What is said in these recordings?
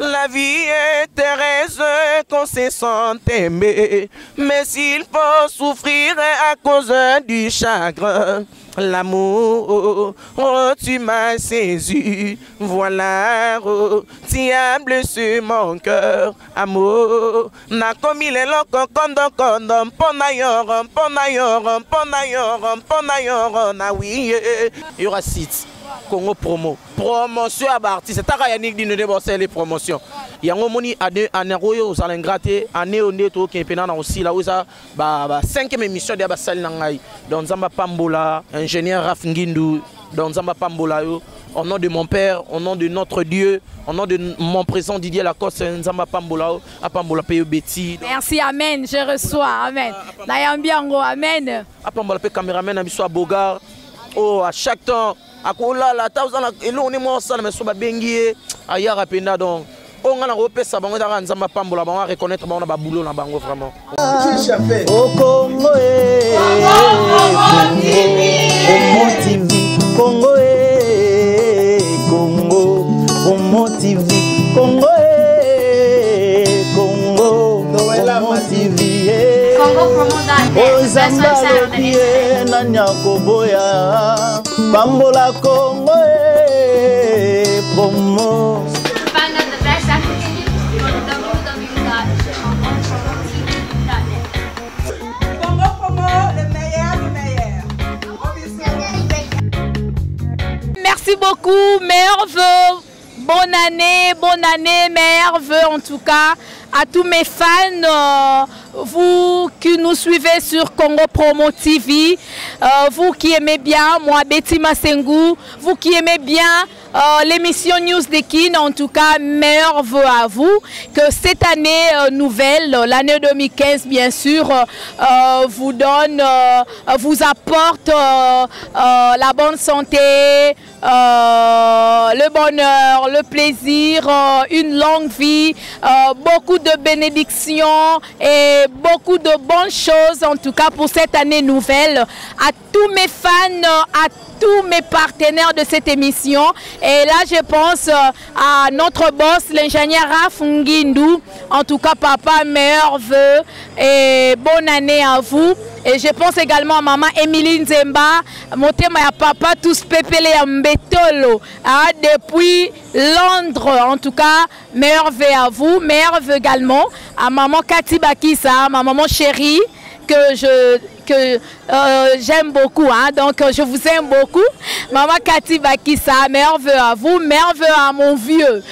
La vie est heureuse qu'on se sent aimé, mais s'il faut souffrir à cause du chagrin, l'amour, oh, tu m'as saisi, voilà, oh, tu as blessé mon cœur, amour, nakomi lelo kokondo kondo mpo na yoro mpo na yoro mpo na yoro mpo na yoro na wiye. Il y aura site Congo promo. Promotion ya baartiste taka Yannick Dino nde bosali promotion yango omoni année oyo ozala ingrat te année oyo nde tokende mpena na kosila oyo eza ba cinquième émission deya basali na ngai. Donc Nzambe apambola ingénieur Raf Ngindu, donc Nzambe apambola yo au nom de mon père, au nom de notre Dieu, au nom de mon président Didier Lacoste. Nzambe apambola yo, apambola mpe yo Betty. Merci, amen, je reçois, amen, nayambi yango, amen. Apambola mpe cameraman na biso ya Bogar oyo à chaque temps akolala ata oza na eloko nde mwa osala, mais so babengi ye ayaka mpenza. Donc oyo ngai nakopesa bango ezaka Nzambe apambola bango, areconnaître bango na babulo na bango vraiment. O Congo e Congo Promo TV, Congo e Congo Promo TV, Congo e Congo Promo TV e Ozamba lobi e nani akoboya pambola Congo e promo. Find out the best African news on www.congopromotv.net. Congo Promo, le meilleur du meilleur. Merci beaucoup, meilleurs vœux. Bonne année, bonne année, meilleurs vœux en tout cas à tous mes fans, vous qui nous suivez sur Congo Promo TV, vous qui aimez bien moi Betty Masengu, vous qui aimez bien l'émission News de Kin, en tout cas, meilleurs vœux à vous. Que cette année nouvelle, l'année 2015 bien sûr, vous donne, vous apporte la bonne santé, le bonheur, le plaisir, une longue vie, beaucoup de bénédictions et beaucoup de bonnes choses en tout cas pour cette année nouvelle. À tous mes fans, à tous mes partenaires de cette émission. Et là, je pense à notre boss, l'ingénieur Raf Ngindu. En tout cas, papa, meilleurs vœux et bonne année à vous. Et je pense également à maman Émilie Nzemba, motema ya papa, tous pepele ya Mbetolo, hein, depuis Londres. En tout cas, meilleurs vœux à vous, meilleurs vœux également à maman Cathy Bakissa, ma maman chérie, que j'aime beaucoup, hein, donc je vous aime beaucoup. Maman Cathy Bakissa, meilleurs vœux à vous, meilleurs vœux à mon vieux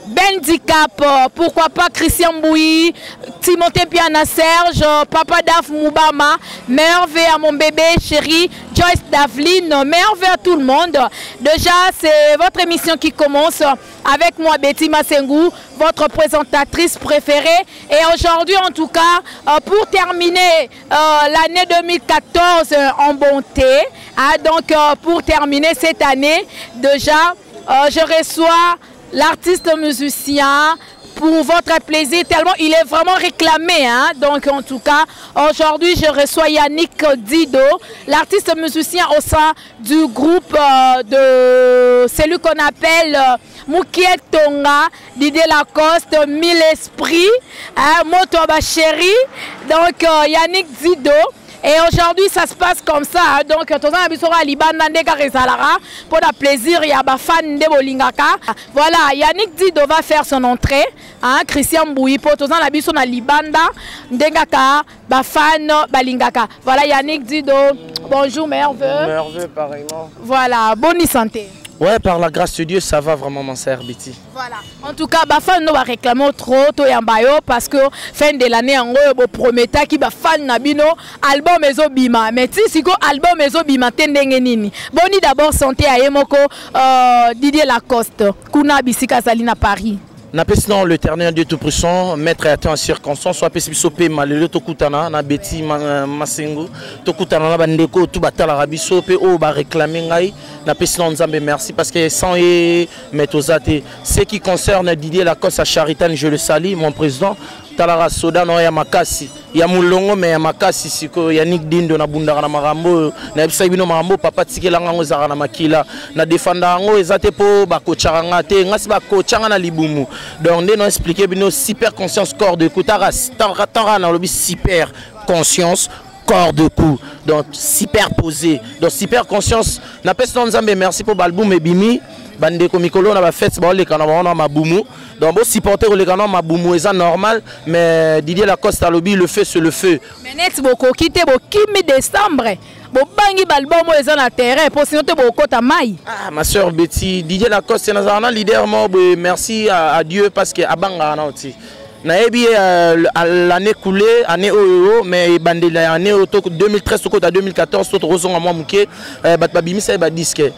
Ben Dicap, pourquoi pas Christian Bouy, Timothée Piana Serge, Papa Daf Moubama, meilleurs vœux à mon bébé chéri Joyce Davline, meilleurs vœux à tout le monde. Déjà, c'est votre émission qui commence avec moi Betty Masengu, votre présentatrice préférée. Et aujourd'hui, en tout cas, pour terminer l'année 2014 en bonté, hein, donc pour terminer cette année, déjà, je reçois l'artiste musicien pour votre plaisir, tellement il est vraiment réclamé, hein. Donc en tout cas, aujourd'hui, je reçois Yannick Dido, l'artiste musicien au sein du groupe de celui qu'on appelle Moukiet Tonga, Didier Lacoste, Mille Esprits, hein, Motoba Chéri, donc Yannick Dido. Et aujourd'hui, ça se passe comme ça, hein. Donc, toza na biso ka libanda nde kaka ezalaka pour la plaisir ya ba fan nde bolingaka. Voilà, Yannick Dido va faire son entrée, hein, Christian Mbouyi, po toza na biso na libanda nde kaka ba fan balingaka. Voilà, Yannick Dido, bonjour, meilleurs vœux. Meilleurs vœux, pareillement. Voilà, bonne santé. Ouais, par la grâce de Dieu, ça va vraiment, ma sœur Betty. Voilà. En tout cas, ba fan no ba réclamer trop to yambayo parce que fin de l'année en gros bo prometta ki ba fan na bino album ezo bima. Mais ti siko album ezo bima te ndenge nini. Boni d'abord santé à yemoko Didier Lacoste kuna bisika sali na Paris. Napesi non l'Éternel Dieu Tout-Puissant, maître et en circonstance, soit pesi biso pe malelo tokutana na Betty Masengo, tokutana na bandeko tout batala biso pe o ba réclamer ngai. Napesi na Nzambe merci parce que sans ye mais toza te. Ce qui concerne Didier Lacoste à Charitan, je le salue, mon président. Talaka soda na ya makasi ya molongo me ya makasi sikoyo Yannick Dindo nabundaka na makambo oyo nayebisaki bino makambo papa tikelanga yango ezalaka na makila na defanda yango eza te mpo bakotshaka nga te nga si bakotya nga na libumu. Donc nde na explike bino super conscience corps de coup tara nalobi super conscience corps de coup, donc superposé, donc super conscience. Napesi na Nzambe merci mpo baalbum ebimi. Bandeko mikolo na bafete baoleka na bango na mabumu, donc bosupporter koleka na mabumu eza normal. Mais Didier Lacoste alobi le feu, c'est le feu. Mais neti bokoki te, bokimi décembre, bobangi baalbum oyo eza na terrain mpo sino te bokota mai. Ah, ma sœur Betty, Didier Lacoste nazala na leader moko boye, merci à Dieu parce que abangaka na oti nayebi l'année coulée, année oyo, mais ebandeli ya année oyo to 2013 tokota 2014 to tokozonga mwa moke, bato babimisa ye badisque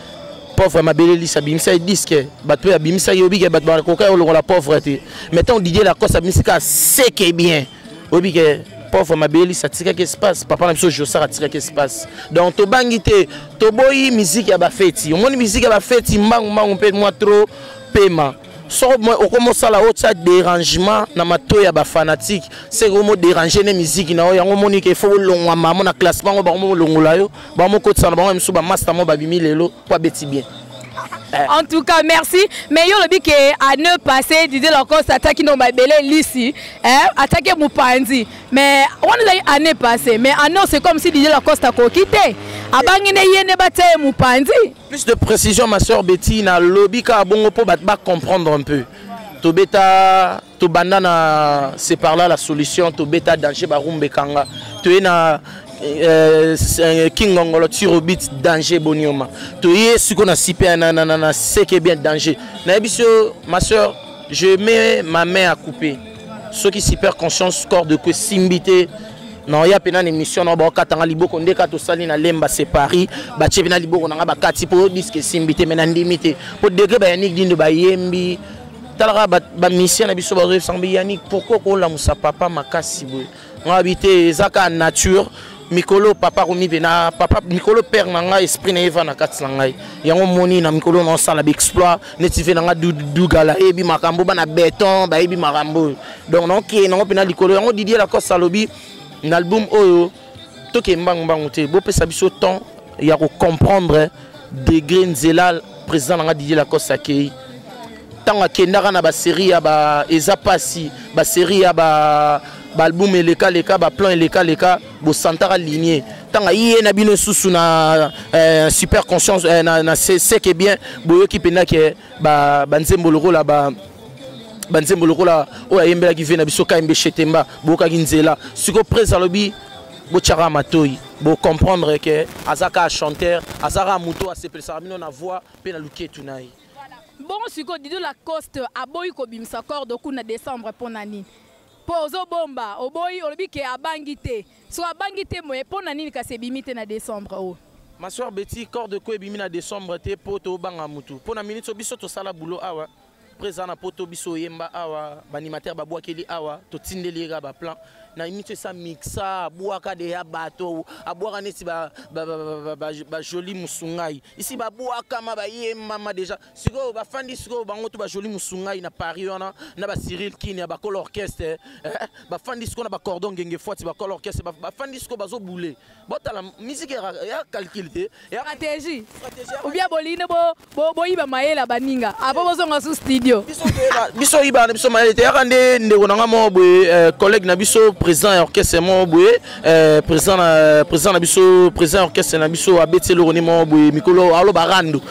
pauvre mabele lisa abimisa ye disque, bato mpe abimisa ye obike bato bakoka ye olongola pauvre te. Mais ntango Didier Lacoste abimisi kaka seke bien, oyebi ke pauvre mabele lisa atikaki espace, papa na biso Josar atikaki espace. Donc tobangi te, toboyi musique ya bafeti. Omoni musique ya bafeti mbangu mbangu mpe mwa trop pema. Soko okomosala otya dérangement na matoi ya bafanatike, seke omodérange ne musique na yo. Yango omoni ke fo olongwa mamo na classement ngo, bango molongola yo, bamokotisa na bango misu bamaster mo babimi lelo po abeti bien. En tout cas, merci. Mais yo lobi ke année passée, Didier Lacoste attaqué no mabele lisi, hein, attaqué Mupandi. Mais on a année passée, mais année c'est comme si Didier Lacoste a quitté. Abangi ne yene batte Mupandi. Plus de précision, ma soeur Betty, na lobi ka bongo po bat ba comprendre un peu. Tobeta tobanda na c'est par là la solution, tobeta danger ba rumbe kanga. Toye na Kingongolo tirobit danger bonioma. Toye siko na sipe na na na, na seke bien danger. Na biso ma soeur, je mets ma main à couper. Ceux qui super conscience corps de que simbité na ya pena na émission na ba katanga liboko ndeka to sali na lemba c'est Paris ba tie pena liboko na nga ba kati po disque simbité mais na ndimi te po degré ba Yannick Dindo ba yembi talaka ba mission na biso ba zo sambi Yannick pourquoi ko la musa papa makasi boye nga habité ezaka nature mikolo papa komi pena papa mikolo père na nga esprit na eva na kati na ngai yango moni na mikolo na sala ba exploit neti ve na nga dugala ebi makambo bana béton ba ebi makambo donc na okei nango pena likolo yango Didier Lacoste alobi na album oyo toke mbangu mbangu te bopesa biso temps ya ko comprendre degré nzela président na nga Didier Lacoste akei ntango akendaka na basérie ya ba eza pasi basérie ya ba baalbum elekaleka baplan elekaleka bosantaka lignée ntango aye na bino susu na super conscience na seke bien boyoki mpenza ke banzembo lokola ba banzembo lokola oyo ayembelaki ve na biso Kayembe Chetemba boyokaki nzela sikoyo prese alobi botyaka matoi bocomprendre ke aza kaka chanteur, aza kaka moto asepelisaka bino na voix mpe na luketu na ye. Bongo sikoyo Didier Lacoste aboyi kobimisa corps de coup na décembre mpo na nini? Mpo ozobomba oboyi olobi ke abangi te, so abangi te moye mpo na nini kasi ebimi te na décembre oyo? Ma soeur Betty, corps de coup ebimi na décembre te mpo tobanga mutu mpo na minute biso tosala boulot awa présent na poto biso oyemba awa baanimateur babwakeli awa totindeli ye kaka baplan na minute esa mixa abwaka deya bato abwaka neti bajoli musungai isi babwakama bayembama déjà sikoyo bafandi sikoyo bango to bajoli musungai na Paris wana na bacyril kini ya bakolo orchestre bafandi sikoyo na bacordon ngenge fwati bakolo orchestre bafandi sikoyo bazobule botala musique ya calcul te. Stratégie ou bien boline bo boyiba mayela baninga apo bozonga sous studio. Biso yiba na biso mayele te yaka nde ndeko na nga moko boye collègue na biso président ya orchestre moko boye président na biso président ya orchestre na biso abeti eloko ni moko boye mikolo aloba rando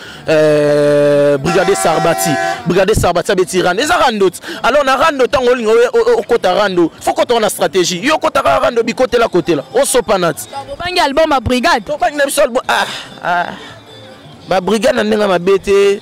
brigadier Sarbati, brigadier Sarbati abeti rando eza rando. Alors na rando ntango olinga okota rando faut kota na stratégie yo okotaka rando bikotela kotela osopana ti bobangi album ya brigade tobangi na biso album ba brigade na ndenge mabe te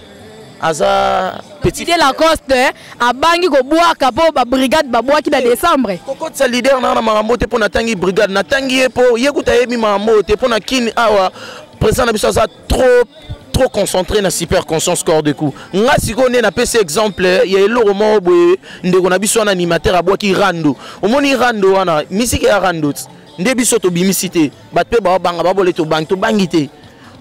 aza petit Didier Lacoste abangi kobwaka mpo ba brigade babwaki na décembre. Kokotisa leader na na makambo te mpo natangi brigade natangi ye mpo ye kuta yebi makambo te mpo na kini awa président na biso aza trop trop concentré na super conscience corps de coup. Nga sikoyo nde napesi exemple ya eloko moko boye ndeko na biso wana animateur abwaki rando omoni rando wana misike ya rando nde biso tobimisi te bato mpe baobanga babole tobangi tobangi te.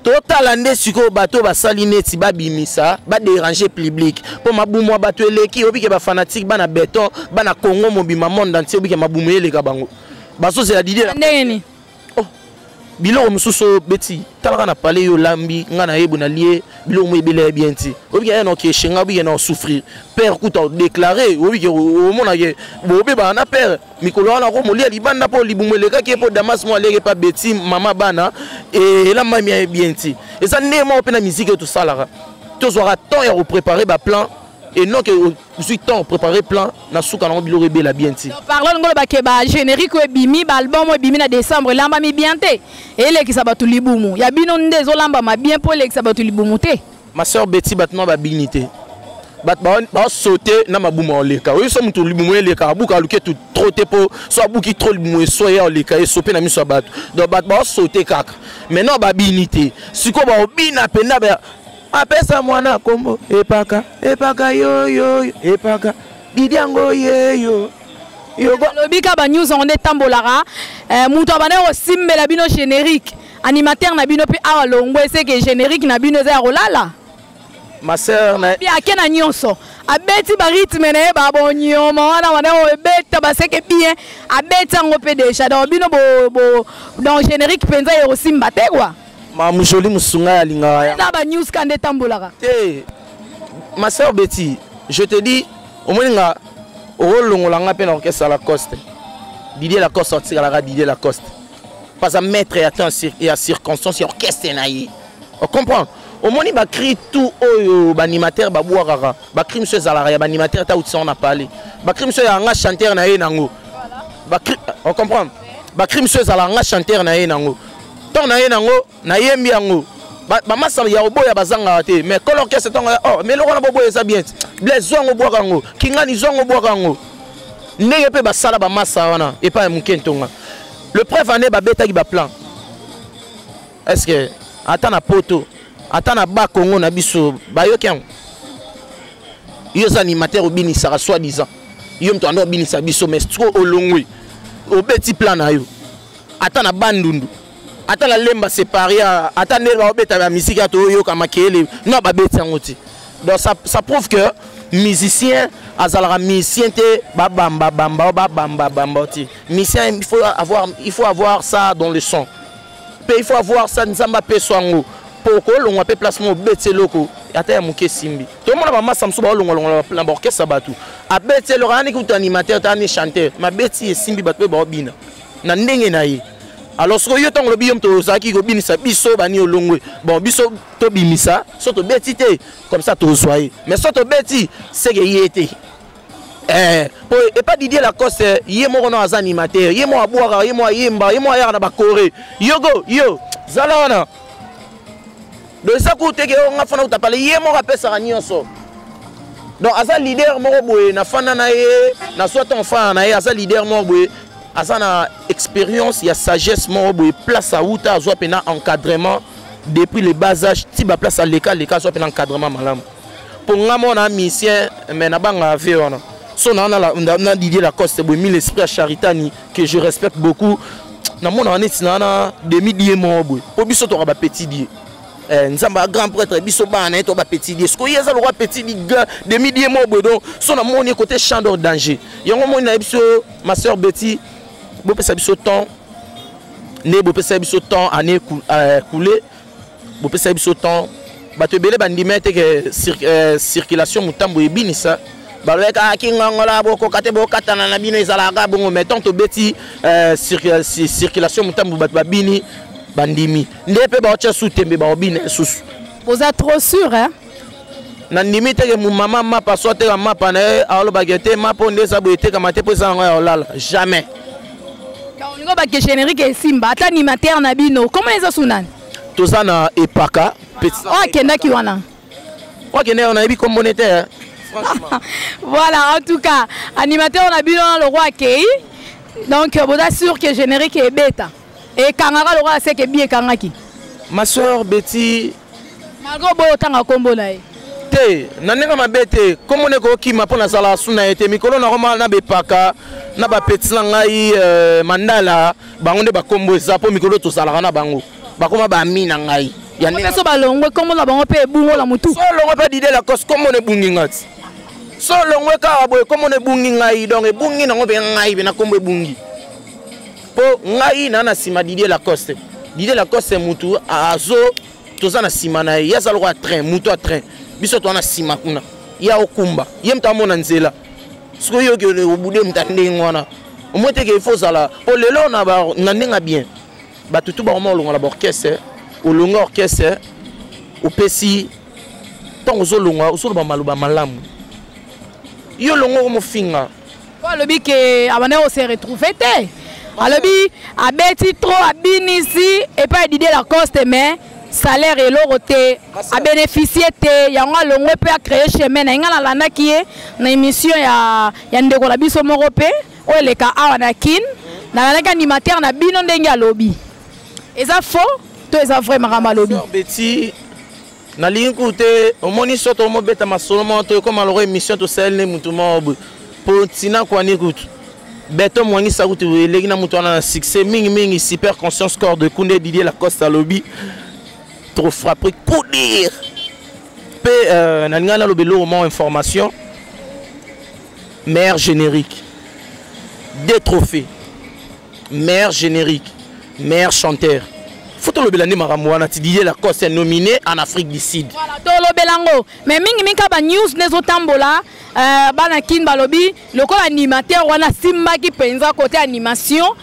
Totala nde sikoyo bato basali neti babimisa, badéranger public mpo mabumu ya bato eleki. Obike bafanatiques, bana beton, bana Congo mobima, monde entier, obike mabumu eleka bango, bazozela Didier. Ndenge nini? Oh, biloko mosusu oyo beti talaka na pale, yo olambi, nga nayebi nalie biloko mo ebele ya bien ti obiki ya na okeshe nga, obiki na osouffrir père kuta odéclare, obiki omonake bobebaka na père mikolo wana ko molia libanda mpo libumu elekaki ye, mpo Damas mo aliaki epa Beti, mama bana elambami ya bien ti. Eza ndenge moko mpe na musique oyo tosalaka, tozwaka temps ya kopréparer baplan et non ke ozwi temps préparer plan, na suka nango biloko ebela bien ti. Parlon ngolo bake ba générique oyo ebimi, baalbum oyo ebimi na décembre elambami bien te, elekisa bato libumu. Ya bino nde ezolambama bien mpo elekisa bato libumu te? Ma sœur Betty, bato na babini te, bato baosaute na mabumu oleka. Oyo so moto libumu eleka, abuka aluki etu trop te, mpo so abuki trop libumu eso ye oleka, esope na miso ya bato. Donc bato baosaute kaka maintenant, babini te. Sikoyo baobina mpenza, apesa mwana kombo Epaka, Epaka yoyoyo, Epaka Didi yango yeyo. Alobi ka banews yango nde etambolaka. Moto abandaki kosimbela bino générique, animateur na bino mpe awa longwe, seke générique na bino eza ya kolala. Ma sœur na Bi ake na nyonso, abeti barythme na ye, babonyoma wana wana oyo ebeta baseke bien, abeti yango mpe déjà. Donc bino bo donc générique mpenza ekosimba te quoi. Mamujoli mosunga alingaka ya Eza banews ka nde etambolaka. Te, ma sœur Betty, je te dis, omoni nga, okolongola nga mpe na orchestre Lacoste, Didier Lacoste atikalaka Didier Lacoste parce que maître ya temps ya circonstance ya orchestre na ye, ocomprendre. Omoni bacri tout oyo baanimateur babwakaka, bacri mosusu ezalaka ya baanimateur ta utisa na pale, bacri mosusu ezalaka nga chanteur na ye nango, bacri, ocomprendre, bacri mosusu ezalaka nga chanteur na ye nango, ntango na ye nango nayembi yango, bamasa ya koboya bazangaka te. Mais kolo orchestre, ntango oh, mais eloko wana boboya eza bien te, Blaise zwa yango, bwaka yango, Kingani zwa yango, bwaka yango. Ndenge mpe basala bamasa wana epai ya moke ntonga, le preuve ane babetaki baplan. Est ce que ata na Poto, ata na Bakongo na biso bayoki yango? Yo oza animateur, obinisaka soi disant yo moto anda obinisa biso, mais siko olongwe, obeti plan na yo, ata na Bandundu, ata na Lemba séparé, ata nde baobeta bamisiki ya toyoka makele no babeti yango te. Donc ça prouve que musicien azalaka musicien te, babamba bamba, babamba bamba te. Musicien, il faut avoir ça dans le son mpe il faut avoir ça. Nzambe apeso yango mpo kolongwa mpe place mo obeti eloko ata ya moke esimbi. Tomona bamasa mosusu baolongwalongwa na baorchestre, bato abeti eloko, ayani kutu animateur te, ani chanteur, mabeti esimbi, bato mpe baobina na ndenge na ye. Alors soki yo ntango olobi yo moto ozalaki kobinisa biso bani olongwe, bon, biso tobimisa so tobeti te, comme ça tozwa ye. Mais so tobeti, seke ye te. Po epa Didier Lacoste, ye moko no aza animateur, ye moko abwaka, ye moko ayemba, ye moko ayaka na bakore yogo yo zala wana. Donc eza kutu teke oyo nga fana kutapale, ye moko apesaka nyonso. Donc aza leader moko boye, nafanda na ye, nazwa ntango fana na ye, aza leader moko boye, aza na expérience ya sagesse moko boye. Place awuta, azwa mpena encadrement depuis le bas âge ti baplace aleka aleka, azwa mpena encadrement malamu. Mpo nga moko na musicien, mais nabangaka ve wana so na na Didier Lacoste boye, mille esprit ya Charitani que je respecte beaucoup, namonaka neti na wana demi die moko boye, mpo biso toka bapetit die. Nzambe a grand prêtre, biso bana na ye to bapetit die. Sikoyo ye eza lokwa petit di demi die moko boye. Donc so namoni côté champ d'or danger yango moni na ye. Biso, ma sœur Betty, bopesa biso temps nde bopesa biso temps, année coulé, bopesa biso temps. Bato ebele bandima ete ke circulation motambo ebinisa, balobeka kingongola, bokoka te, bokatana na bino, ezalaka bongo. Mais tant tobeti circulation motambo, bato babini, bandimi nde mpe baotya su tembe, baobina lisusu. Boza trop sûr, hein? Nandimi teke mama mapa so ateka mapa na ye, alobaki te mapa oyo nde eza boye, etekama te mpo eza yango ya kolala, jamais. Olingo bake générique esimba, ata animateur na bino comment eza sunani? Toza na Epaka. Oyo akendaki wana? Oyo akendaki wana, nayebi kombone te. Voilà, en tout cas animateur na bino wana lokwa akei, donc boza sûr que générique ebeta, ekangaka lokola seke bi ekangaki? Ma sœur Betty, Malgré boyo otanga nkombo na ye. Te, na ndenge mabe te, kombo nde kokima mpo nazala su na ye te. Mikolo nakoma na bepaka na bapeti na ngai, mandala bango nde bakombo eza, mpo mikolo tozalaka na bango, bakoma bami na ngai. Ya ndenge so balongwe, kombo na bango mpe ebungola motu. So olongwe mpe Didier Lacoste, kombo na ebungi nga ti. So olongwe kaka boye, kombo na ebungi ngai. Donc ebungi nango mpe ngai mpe na kombo ebungi, mpo ngai na nsima Didier Lacoste. Didier Lacoste mutu azo, toza na nsima na ye. Ye aza lokola train, mutu ya train, biso toza na nsima kuna, ye aokumba, ye moto amona nzela. Soki oyoki obude moto ya ndenge wana, omoi teke ifo ozala mpo lelo na ndenge ya bien. Bato tu bakoma olongola baorchestre. Olonga orchestre, opesi ntango ozolonga, ozoloba maloba malamu. Yo olonga, okomofinga. Po alobi ke abandaki kose retrouve te, alobi abeti trop, abinisi epai ya Didier Lacoste, mais salaire eloko te, abénéficie te. Yango alongwe mpe acréé chemin na ye. Ngai nalandaki ye na émission ya ndeko na biso moko mpe oyo eleka awa na Kine. Nalandaki animateur na bino ndenge alobi. Eza faux to eza vrai makambo alobi? Betty, nalingi kutu te. Omoni, so tomobeta masolo moko to ekoma loko émission tosaleli nde mutu moko boye, mpo ntina kwani kutu beto mwangisa kutu eleki na mutu wana na succès mingimingi. Super conscience corps de kunde Didier Lacoste alobi trop frappé coup dire mpe nalingai naloba eloko moko, information: meilleur générique, deux trophées, meilleur générique, meilleur chanteur. Faut tolobela nde makambo wana ti Didier Lacoste est nominé en Afrique du Sud. Voilà, tolobela yango, mais mingimingi kaka banews nde ezotambola. Bana Kine balobi lokola animateur wana asimbaki mpenza côté animation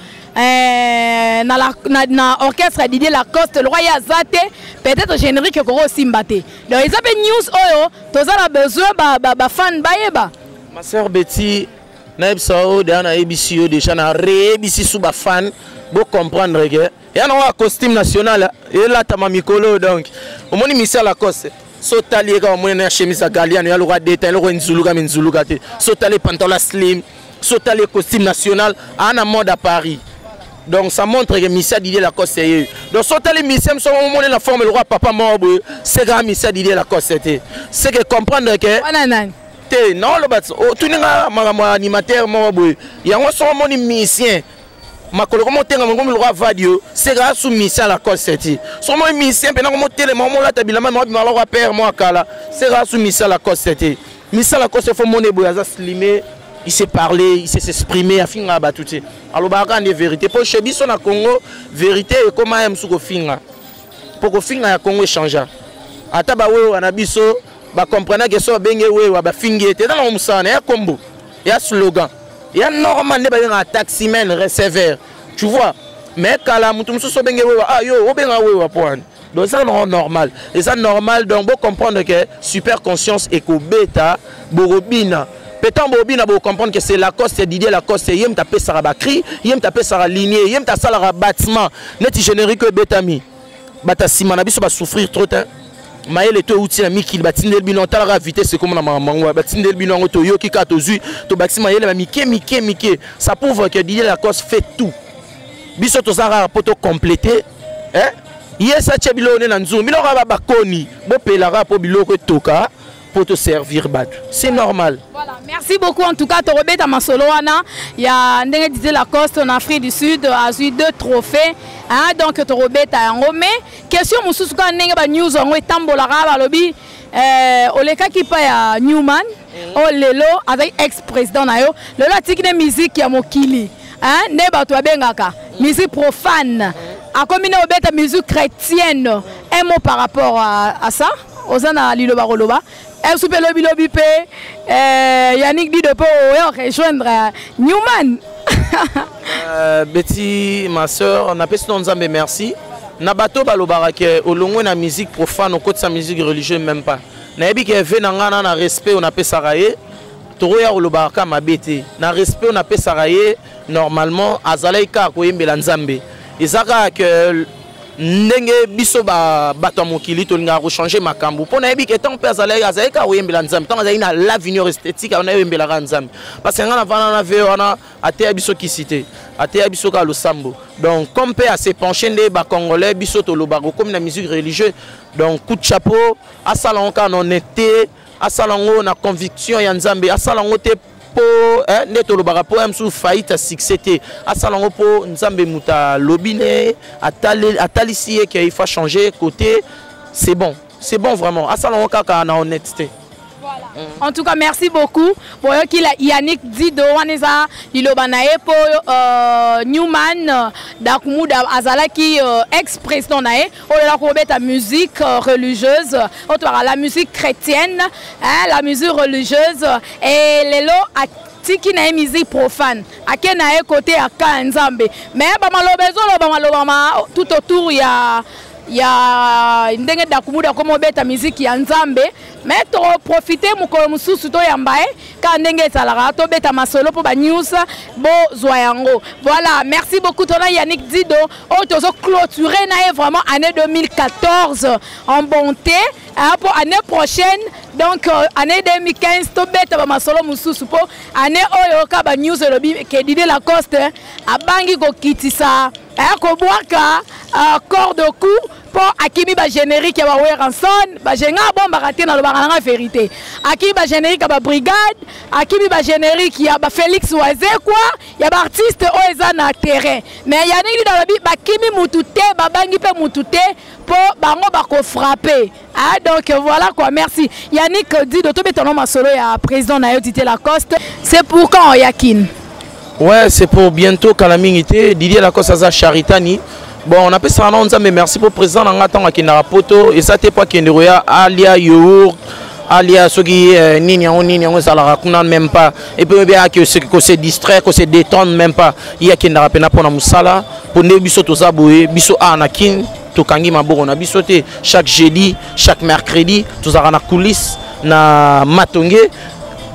na orchestre ya Didier Lacoste, lokwa ye aza te, peut-être générique ekoki osimba te. Donc eza mpe news oyo toza na besoin bafan bayeba. Ma sœur Betty, nayebisa oyo deya, nayebisi yo déjà, na reyebisi su bafan, bocomprendre ke ya nango ya costume national elatama mikolo. Donc omoni misia Lacoste, so otali ye kaka, omoni na chemise ya Galiano ya loko adeta eloko enzuluka minzuluka te. So otali pantalon ya slim, so otali costume national aa na mode à Paris. Donc ça montre que misia Didier Lacoste ye. Donc so otali misia moso, omoni na forme lokola papa moko boye, c'est kaka misia Didier Lacoste te. C'est que comprendre ke wana nani? Te, naoloba otuninga makambo ya animateur moko boye. Yango soko omoni musicien makolo komotenga mongomi lokola vadio, seka asu musicien Lacoste ti. Soko omoni musicien mpena komotelema, omolata bilamba mabima lokola père mo akala, seka asu musicien Lacoste te. Musicien Lacoste, fo mona boye, aza slimé, il sait parler, il sait s'exprimer, afingaka bato te, alobaka kaka nde vérité. Mpo chez biso na Congo, vérité ekóma ye mosusu kofinga, mpo kofinga ya Congo échangea. Ata bawewa na biso bacomprenake so babenge wewa, bafingi ye te. Eza nango mosala na ya kombo ya slogan ya normal nde babengaka taximan, receveur, tu vois. Mais kala moto mosusu obenge wewa, ah yo obengaka wewa po wana. Donc eza nango normal, eza normal. Donc bocomprendre ke super conscience ekobeta, bokobina mpe ntango bobina, bocomprendre que c'est Lacoste, Didier Lacoste. Ye moto apesaka bacri, ye moto apesaka ligne, ye moto asalaka battement neti générique oyo ebetami. Bato ya nsima na biso basouffrir trop te. Mayele to euti na mikili, batindeli bino. Talaka vitesse ekóma na makambo yango, batindeli bino yango, toyoki kaka, tozwi, tobakisi mayele ba mike mike mike. Ça prouve que Didier Lacoste fait tout. Biso toza kaka mpo tocompléter. Ye sa tie biloko nde na nzungu, biloko kaka bakoni bopelaka mpo biloko etoka mpo toservir bato, c'est normal. Voilà, merci beaucoup en tout cas. Torobeta masolo wana ya ndenge Didier Lacoste en Afrique du Sud azwi deux trophées, hein, donc torobeta yango. Mais question mosusu kaka, ndenge banews yango etambolaka, balobi olekaki pa ya Newman oyo lelo azali ex président na yo. Lelo atiki nde musique ya mokili, hein, nde bato babengaka musique profane, akomi nde obeta musique chrétienne. Un mot par rapport à ça, oza na liloba koloba esu mpe lobilobi mpe Yannick Dido mpe oya rejoindre Newman? Betty, ma sœur, napesi no Nzambe merci. Na bato balobaka ke olongwe na musique profane, okotisa musique religieuse, même pas. Nayebi ke ve na ngai na respect oyo napesaka ye, tokoya kolobaka kaka mabe te. Na respect oyo napesaka ye, normalement azalaki kaka koyembela Nzambe. Eza kaka ke ndenge biso bato ya mokili tolingaka kochange makambo, mpo nayebi ke ntango mpe azalaki, azalaki kaka koyembela Nzambe. Ntango azalaki na l'avenir esthétique wana, oyembelaka Nzambe, parce que ngai navanda na ve wana, ateya biso kisi te, ateya biso kaka losambo. Donc comme mpe ase penche nde bacongolais biso tolobaka okomi na musique religieuse, donc coup de chapeau. Asala yango kaka na honnêteté, asala yango na conviction ya Nzambe, asala yango te mpo nde tolobaka mpo ya mosusu faillite ya succès te. Asala yango mpo Nzambe moto alobi ne atalisi ye ke il faut changer côté. C'est bon, c'est bon vraiment. Asala yango kaka na honnêteté. Voilà. En tout cas, merci beaucoup. Boyoki la Yannick Dido wana eza liloba na ye po Newman Dakumuda azalaki ex-président na ye oyo la kobeta musique religieuse, oyo tobaka la musique chrétienne, hein, la musique religieuse et lelo atiki na ye musique profane, ake na ye côté ya ka Nzambe. Mais ba maloba ezoloba maloba ma tout autour ya ndenge Dakumuda akoma obeta musique ya Nzambe. Mais to profiter mokolo mosusu toyamba ye kaka ndenge ezalaka, tobeta masolo mpo ba news bozwa yango. Voilà, merci beaucoup tona Yannick Dido oyo tozo clôturer na ye vraiment année 2014 en bonté, hein, pour année prochaine, donc année 2015 tobeta ba masolo mosusu mpo année oyo ka ba news elobi ke Didier Lacoste abangi kokitisa, hein, kobwaka corps de cou mpo akimi ba générique ya ba Werrason, ba genga abombaka te, nalobaka nanga vérité. Akimi ba générique ya ba brigade, akimi ba générique ya ba Félix Wazekwa, ya ba artiste oyo eza na terrain. Mais Yannick Dido alobi bakimi mutu te, babangi mpe mutu te mpo bango bakofrappe. Ah, donc voilà quoi, merci Yannick Dido. Tobetano masolo ya président na yo Didier Lacoste, c'est pour quand Yakin? Ouais, c'est pour bientôt, kala mingi te. Didier Lacoste aza charitani. Bon, on appelle ça Nzambe merci pour président na nga ntango akendaka poto, eza te po akende koya alia yourd, alia soki nini yango, nini yango ezalaka kuna, même pas. Et puis oyebi ayaki ko se distraire, ko se détendre, même pas. Ye akendaka mpena mpona mosala, mpo nde biso toza boye, biso awa na Kin tokangi maboko na biso te. Chaque jeudi, chaque mercredi tozalaka na coulisse na Matonge,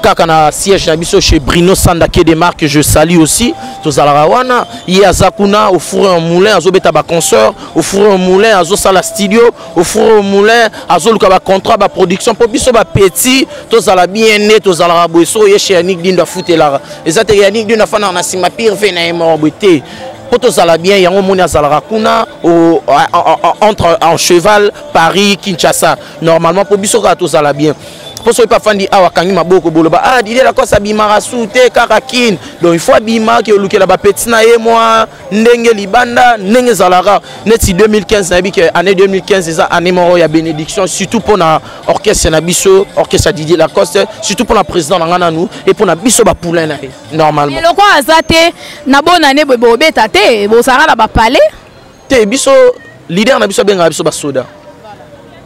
kaka na siège na biso chez Bruno Sanda Kedemar, que je salue aussi. Tozalaka wana, ye aza kuna au four et au moulin, azobeta ba concert au four et au moulin, azosala studio au four et au moulin, azoluka ba contrat, ba production mpo biso ba petit tozala bien né. Tozalaka boye, so oye chez Yannick Dindo afutelaka, eza te Yannick Dindo afandaka na nsima pire ve na ye moko boye te. Mpo tozala bien, yango omoni azalaka kuna entre en cheval Paris Kinshasa normalement, mpo biso kaka tozala bien. Mpo soki mpe afandi awa akangi maboko, boloba ah, Didier Lacoste abimaka su te kaka Kin. Donc il faut abima ke olukela bapeti na ye mwa ndenge libanda ndenge ezalaka. Neti 2015, nayebi ke année 2015 eza année moko ya bénédiction, surtout mpona orchestre na biso, orchestre ya Didier Lacoste, surtout mpona président na nga nanu et mpona biso bapoulain na ye normalement. Eloko aza te na bonne année boye bobeta te, bozalaka na bapalais. Te, biso leader na biso abengaka biso basoda.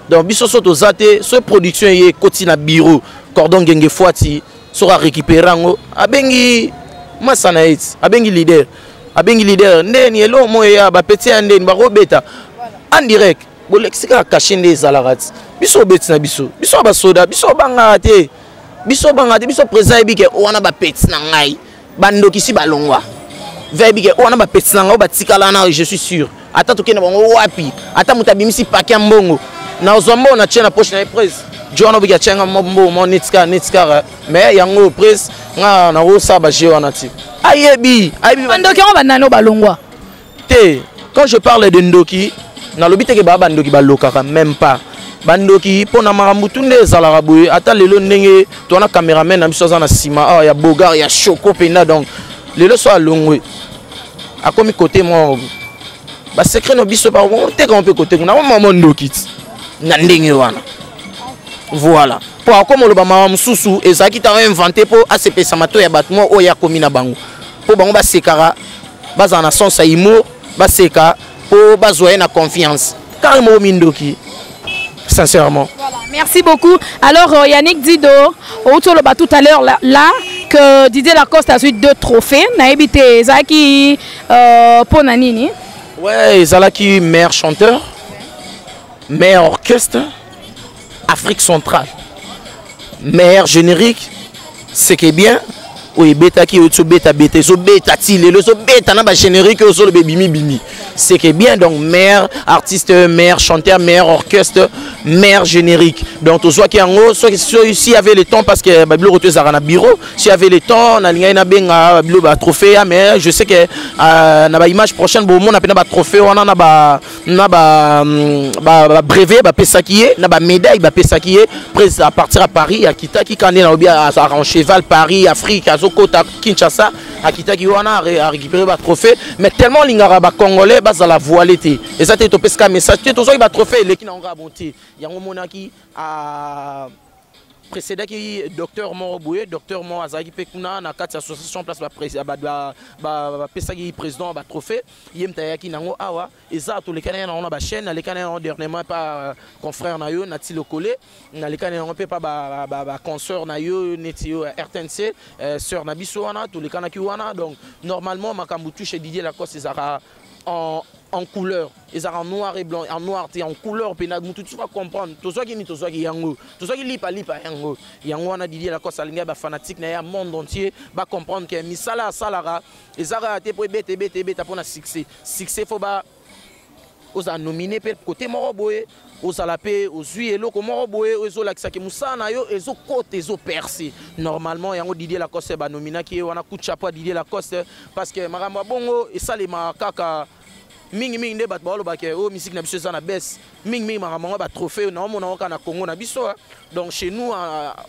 Donc biso so toza te, so production eye ekoti na bureau, cordon ngenge fwati soki arécupéré yango, abengi masa na ye ti abengi leader, abengi leader ndeni eloko moko eya, bapeti ya ndeni bakobeta en direct, bolekisi kaka cachet nde ezalaka ti biso obeti na biso. Biso ya basoda, biso obangaka te, biso obangaka te. Biso président ayebi ke wana bapeti na ngai bandokisi balongwa, veyebi ke wana bapeti na ngai oyo batikala na, je suis sûr ata tokende bango wapi, ata moto abimisi pake ya mbongo, nazwa mbongo na tie na poche na ye. Prese jo wana obiki atianga mbongo mo neti kaka, neti kaka, mais yango prese nga nakosala baje wana ti ayebi, ayebi. Bandoki yango banani oyo balongwa? Te, quand je parle de ndoki, nalobi teke baa bandoki balokaka, même pas bandoki mpo na makambo tu nde ezalaka boye. Ata lelo ndenge towana cameraman na biso aza na nsima awa ya bogar ya choco mpenza, donc lelo so alongwe akomi kote moko basecret na biso bakotekama mpe kote kuna mama ndoki ti na ndenge wana. Voilà, mpo akoma oloba mawa mosusu ezalaki ntango invente mpo asepelisa mato ya bato moko oyo akomi na bango, mpo bango basekaka, bazala na sens ya humour, baseka mpo bazwa ye na confiance kaka moko mindoki sincèrement. Voilà, merci beaucoup. Alors Yannick Dido, Outoloba tout à l'heure là, là que Didier Lacoste a eu deux trophées. Nayebi te ezalaki pona nini? Ouais, ezalaki meilleur chanteur, meilleur orchestre Afrique centrale, meilleur générique. C'est que bien oyo ebetaki, oyo tobeta beta, ezobeta ti lelo, ezobeta na bagénérique oyo ozoloba ebimi bimi, c'est que bien. Donc meilleur artiste, meilleur chanteur, meilleur orchestre, meilleur générique. Donc tozwaki yango. Soki s'il y avait le temps, parce que babiloko to ezalaka na bureau, s'il y avait le temps nalingaki nabenga babiloko batrophée ya, mais je sais que na baimage prochaine bomona mpena batrophée wana na ba na ba ba brevet bapesaki ye, na bamédaille bapesaki ye. Près à partir à Paris akitaki kande na obi azalaka en cheval Paris Afrique, azokota Kinshasa. Akitaki wana a récupérer ba trophée, mais tellement lingara ba congolais bazala voilé te. Eza te topesika message te, tozwaki ba trophée eleki na yango bon te. Yango monaki a précédaki docteur moko boye, docteur moko azalaki mpe kuna na kati ya association, place bapesaki président batrophée. Ye moto ayaki nango awa. Eza tolekani ye nango na bachaîne, alekani yango dernièrement pa confrère na yo Nati Lokole, nalekani yango mpe pa baconsoeur na yo neti yo RTNC, sœur na biso wana, tolekanaki wana. Donc normalement makambo touche Didier Lacoste ezalaka en couleur, ezalaka en noir et blanc, en noir te, en couleur mpe mutu tu va comprendre. Tozwaki nini? Tozwaki yango, tozwaki lipa lipa yango. Yango wana Didier Lacoste alingi bafanatique na ye ya monde entier bacomprendre ke misala asalaka eza kaka te mpo ebeta ebeta ebeta mpona succès. Succès, faut ba ozala nominé mpe côté moko boye, ozala mpe ozwi eloko moko boye oyo ezolakisaki mosala na yo ezokota, ezoperce normalement. Yango Didier Lacoste banominaki ye wana. Coup de chapeau ya Didier Lacoste, parce que makambo ya bongo esalemaka kaka mingimingi nde bato balobaka oyo musique na biso eza na baisse mingimingi. Makambo yango, batrophée naomona yango kaka na Congo na biso. Donc chez nous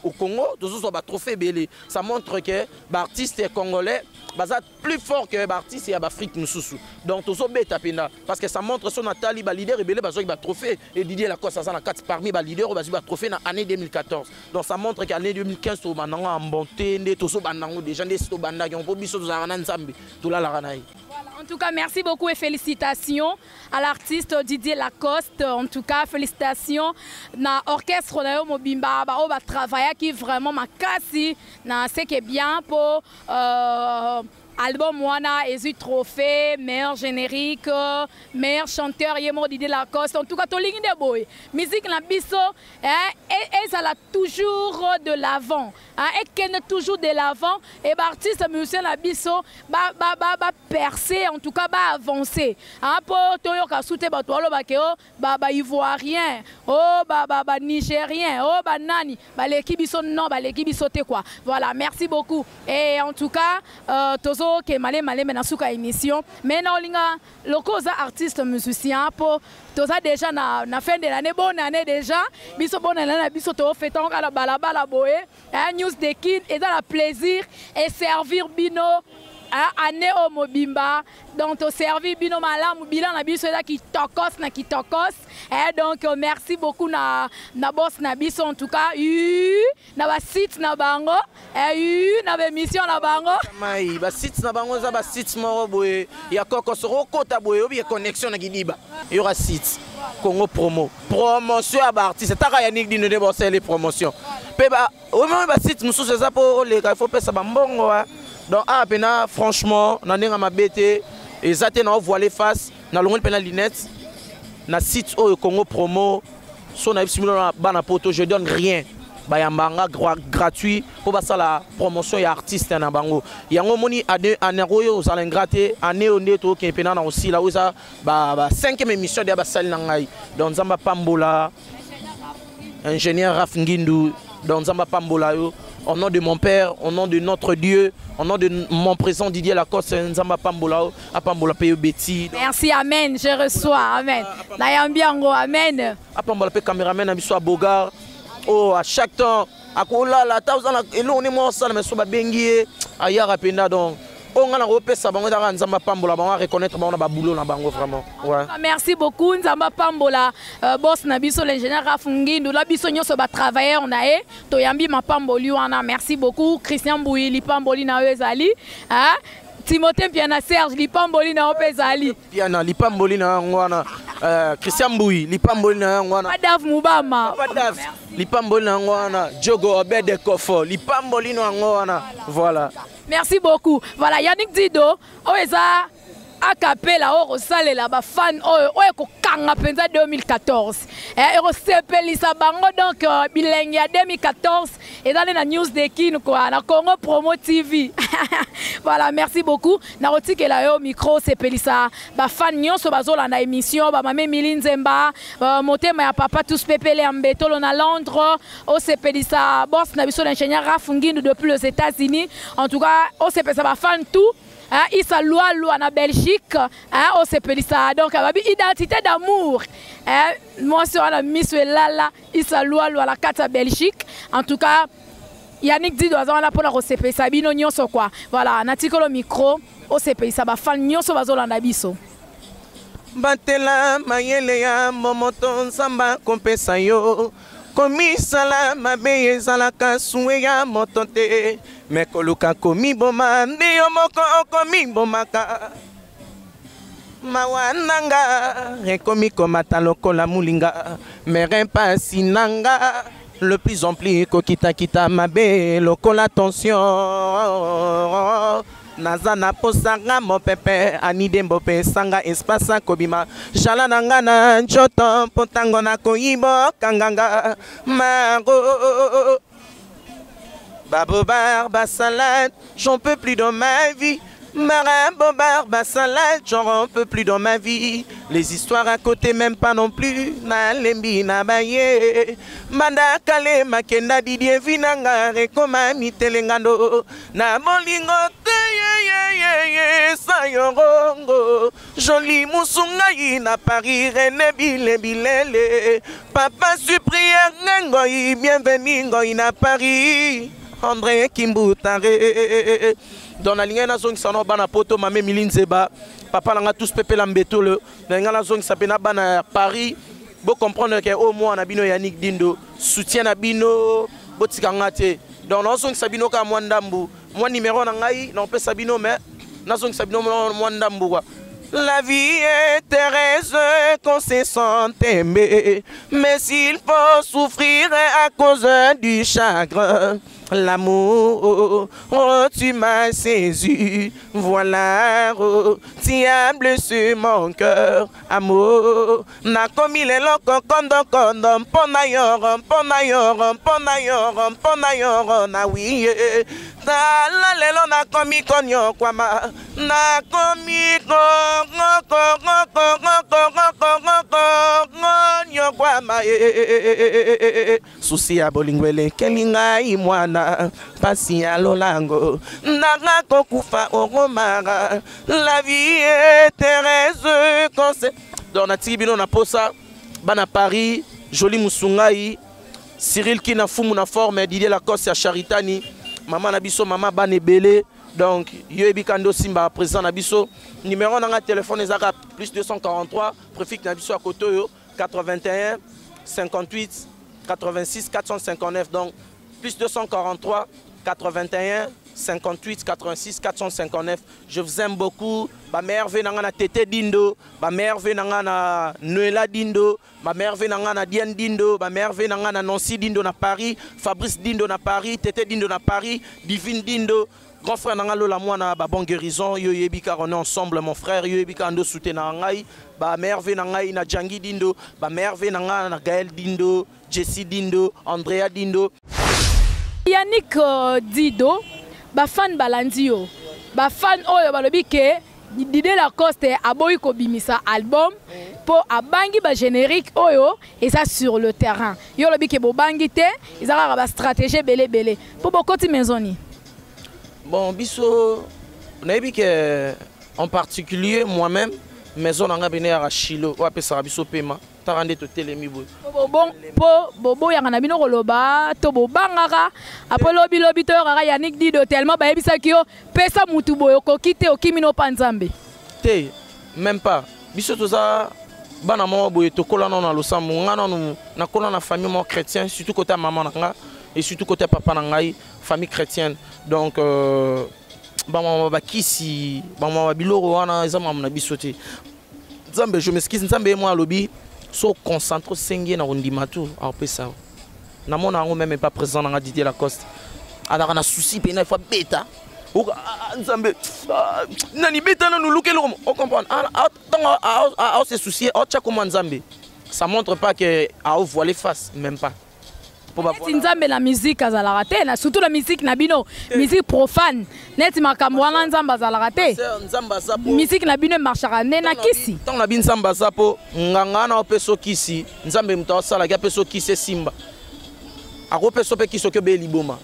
au Congo, tozozwa batrophée ebele. Ça montre que baartiste congolais baza plus fort que baartiste ya baafrike mosusu. Donc tozobeta mpenza, parce que ça montre so natali baleader ebele bazwaki batrophée et Didier Lacoste aza na kati parmi baleader oyo bazwi batrophée na année 2014. Donc ça montre que année 2015 tobanda yango en bonté, nde tozobanda yango déjà, nde esi tobandaki yango, mpo biso tozalaka na Nzambe, tolalaka na ye. Voilà. En tout cas, merci beaucoup et félicitations à l'artiste Didier Lacoste. En tout cas, félicitations na orchestre na yo mobimba ba oyo ba travaillaki vraiment makasi na ce qui est bien pour album wana ezwi trophée meilleur générique, meilleur chanteur, ye moko Didier Lacoste. En tout cas, tolingi nde boye musique na biso ezala toujours de l'avant, hein, ekende toujours de l'avant et baartiste musicien na biso bapercer, en tout cas baavancer, hein, mpo toyoka su te bato balobake o baivoirien, o banigérien, o banani baleki biso. Non, baleki biso te quoi. Voilà, merci beaucoup. Et en tout cas, tozokema malema malema na suka émission, mais na olinga loko oza artiste musicien, mpo toza déjà na fin de l'année. Bonne année déjà biso, bonne année na biso. Tofeta ngo kala balabala boye. News de Kin eza na plaisir et servir bino année oyo mobimba. Donc toservi bino malamu, bilan na biso eza kitokos na kitokos. Donc merci beaucoup na boss na biso, en tout cas na basite na bango, na baémission na bango. Mai basite na bango eza basite moko boye ya kokoso, okota boye obi connexion na kidiba, yoka site Congo Promo, promotion ya baartiste taka Yannick Dino nde bosali promotion mpe omoi. Basite mosusu eza mpo oleka, il faut pesa bambongo. Donc awa mpena franchement, na ndenge mabe te, eza te na ovoile face, nalongoli mpena lunette na site oyo Congo Promo. So nayebisi bino na bana poto, je donne rien, bayambanga gratuit mpo basala promotion ya artiste na bango. Yango omoni année oyo ozala ingrat te. Année oyo nde tokokende mpena na kosila oyo eza ba cinquième émission deya basali na ngai. Donc Nzambe apambola ingénieur Raf Ngindu. Donc Nzambe apambola yo, au nom de mon père, au nom de notre Dieu, au nom de mon président Didier Lacoste. Nzambe apambola yo, apambola mpe yo Beti. Merci, amen, je reçois, amen, nayambi yango, amen. Apambola mpe cameraman na biso ya Bogar oyo à chaque temps akolala ata oza na eloko nde mwa osala, mais so babengi ye ayaka mpenza. Donc oyo ngai nakopesa bango ezaka Nzambe apambola bango, areconnaître bango na baboulot na bango vraiment, ouais. Merci beaucoup. Nzambe apambola boss na biso l'ingénieur Raf Ngindu na biso nyonso batravailleur na ye. Toyambi mapamboli wana. Merci beaucoup. Christian Mbuyi, lipamboli na yo ezali, hein? Timothée Mpiana, Serge, lipamboli na yo mpe ezali. Piana, lipamboli na yango wana. Christian Mbuyi, lipamboli na yango wana. Dav Mubama. Papa Dav, lipamboli na yango wana. Jogo Obede Kofo, lipamboli na yango wana. Voilà. Merci beaucoup. Voilà, Yannick Dido, oyo eza akapela oyo kosalela bafan oyo oyo ekokanga mpenza 2014, ekosepelisa bango. Donc bilenge ya 2014 eza nde na News de Kin quoi, na Congo Promo TV. Voilà, merci beaucoup. Nakotikela yo micro, osepelisa bafan nyonso bazolanda émission, bamama Emili Nzemba, motema ya papa tous pepele ya mbetolo na Londres, osepelisa boss na biso l'ingénieur Raf Ngindu depuis les États-Unis. En tout cas, osepelisa bafan tout, hein, Isa Lualua na Belgique, hein, osepelisa donc babi identité d'amour, hein, mwasi wana miso elala, Isa Lualua na kati ya Belgique. En tout cas Yannick Dido aza wana mpona kosepelisa bino nyonso quoi. Voilà, natikolo micro osepelisa bafan nyonso bazolanda biso. Batela mayele ya momoto Nzambe akompesa yo. Komisala mabe ezalaka suwe ya moto te, me koluka komiboma nde yo moko okomibomaka. Mawa nanga ekomi komata lokola molinga, mere mpasi nanga le plus en plus kokitakita mabe lokola tension. Naza na posa nga mopepe anide mbope sanga espace kobima jala na nga na nzoto mpo ntango nakoyibokanganga maro. Babobar basalade, j'en peux plus dans ma vie. Marabobar basalade, j'en peux plus dans ma vie. Les histoires à côté, même pas non plus. Nalembi na baye. Manda kale makenda Didier vinanga rekoma mitelengando. Na bolingo te ye ye ye ye sayorongo. Joli musungai na Paris René bile bilele. Papa Cyprien ngoi bienvenue ngoi na Paris. André Kimbutare. Donc nalingai nazongisa na bana poto mame Milinzeba, papa nanga tous pepe la mbetolo, nalingai nazongisa pe na bana ya Paris. Bo comprendre que au moins na bino Yannick Dindo soutien na bino botika nga te. Donc nazongisa bino ka mwa ndambu, mwa numéro na ngai na opesa bino mais nazongisa bino mwa ndambu quoi. La vie est heureuse qu'on se sent aimé, mais s'il faut souffrir à cause du chagrin, l'amour, oh, tu m'as saisi, voilà, oh, tu as blessé mon cœur, amour. Nakomi lelo kokondo kondo, mpona yoro, mpona yoro, mpona yoro, mpona yoro, na oui. Tala lelo nakomi konyokwama, nakomi kongo, kongo, kongo, kongo, kongo, kongo, nyokwama, eh. Susi ya bolingo elekeli ngai mwana, pasi ya lolango, nanga kokufa oromara. La vie est heureuse quand c'est. Donc natiki bino na posa bana Paris, Joli Musungai, Cyril Kina Fumu na forme, Didier Lacoste ya Charitani, mama na biso, mama bana ebele. Donc yo ebika ndo simba président na biso. Numéro nanga téléphone ezaka plus 243 préfixe na biso ya kotoyo 81 58 86 459. Donc plus 243 81 58 86 459. Je vous aime beaucoup. Ba merveille nanga na Tété Dindo, ba merveille nanga na Noëlla Dindo, ba merveille nanga na Diane Dindo, ba merveille nanga na Nancy Dindo na Paris, Fabrice Dindo na Paris, Tété Dindo na Paris, Divine Dindo. Grand frère nanga Lola mwana ba bon guérison, yo yebika on est ensemble mon frère, yo yebika ndo soutenir ngai, ba merveille nanga na Djangi Dindo, ba merveille nanga na Gaël Dindo, Jessie Dindo, Andrea Dindo. Yannick Dido, ba fan balandi yo. Ba fan oyo balobi ke Didier Lacoste aboyi kobimisa album po abangi ba générique oyo eza sur le terrain. Yo lobi ke bobangi te, eza kaka ba stratégie belé belé. Po bokoti maison ni. Bon biso nayebi ke en particulier moi-même maison nanga bene ya Chilo oyo apesaka biso pema tara nde totelemi boye. Bon, po bobo yanga na bino koloba to bobangaka apo lobi lobi to yokaka Yannick Dido tellement bayebisaki yo pesa mutu boye okoki te okimi no pa Nzambe. Te même pas biso toza bana moko boye tokola nano na losambo nga nano nakola na famille moko chrétien surtout côté ya maman na nga et surtout côté ya papa na ngai famille chrétienne. Donc bamama bakisi bamama biloko wana eza mama na biso te. Nzambe je m'excuse Nzambe moi alobi so concentre senge na kondima tout apesa. Na mona yango même pas présent na Didier Lacoste. Azalaka na souci pena il faut beta. Oka, ah, Nzambe, ah, nani beta na nuluke loko, on comprend. Ah, ah, tant, ah, ah, ah, ah, se soucier, oh, tcha comment Nzambe. Ça montre pas que a voiler face même pas. Po ba Neti Nzambe na musique azalaka te, na surtout la musique na bino, musique profane. Neti makambo wana Nzambe azalaka te. Sœur, Nzambe aza po. Musique na bino marchera ne na kisi. Tant na bi Nzambe aza po, nganga na opeso kisi, Nzambe muto asala ki apeso kisi simba. Akopeso pe kisi oke be liboma.